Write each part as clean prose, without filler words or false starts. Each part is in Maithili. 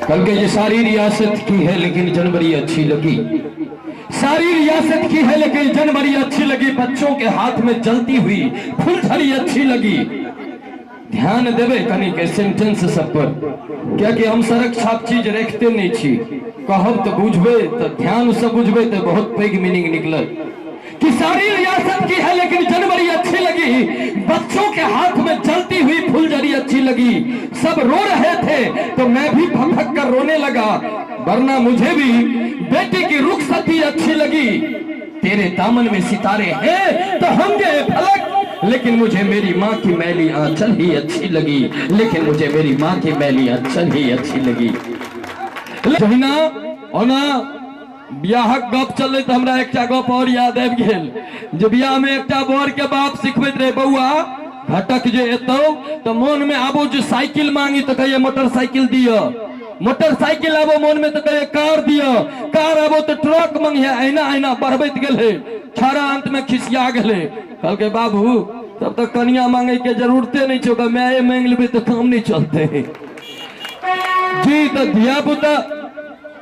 कहलकै जे सारी रियासत की है लेकिन जनवरी अच्छी लगी, सारी रियासत की है लेकिन जनवरी अच्छी लगी, बच्चों के हाथ में जलती हुई फुलझड़ी अच्छी लगी। ध्यान देबै कनी के सेंटेंस सब पर, कियाकि हम सड़क छाप चीज रखते नहीं छी। कहब तो बुझबै, तो ध्यान से बुझबै तो बहुत पैघ मीनिंग निकलत कि सारी रियासत की है लेकिन जनवरी अच्छी लगी, बच्चों के हाथ में जलती हुई फुलझड़ी अच्छी लगी। सब रो रहे थे तो मैं भी फफक कर रोने लगा, वरना मुझे भी बेटी की रुखसती अच्छी लगी। तेरे दामन में सितारे हैं तो होंगे फलक, लेकिन मुझे मेरी माँ की मैली आंचल ही अच्छी लगी, लेकिन मुझे मेरी माँ की मैली आंचल ही अच्छी लगी। जहिना ओना बियाहक गप चललै तऽ हमरा एकटा गप आओर याद आबि गेल जे बियाहमे एकटा बर के बाप सिखबैत रहै, बौआ घटक जे एतौ तऽ मोनमे आबो जे साइकिल मांगी तऽ कहिए मोटरसाइकिल दिअ, मोटरसाइकिल आबो मोनमे तऽ कहिए कार दिअ, कार आबो तऽ ट्रक मंगिहे। अहिना अहिना बढ़बैत गेलै, छाड़ा अंतमे खिसिया गेलै, कहलकै बाबू तब तऽ कनिया मांगे के जरूरते नहि छै, ओकर माये मांगि लेबै तऽ काम नहि चलतै। जी तऽ धिया पुता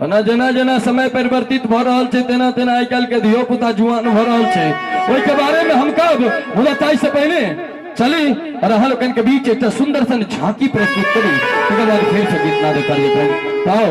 ओना जेना जेना समय परिवर्तित भऽ रहल छै तेना तेना आइ काल्हि के धियो पुता जुआन भऽ रहल छै, ओहिके बारे मे हम कहब, मुदा ताहि से पहिने चली और अहाँ लोकनि के बीच एकटा सुंदर सन झांकी प्रस्तुत करी, तकर बाद फेर से गीत नाद कार्यक्रम। ताओ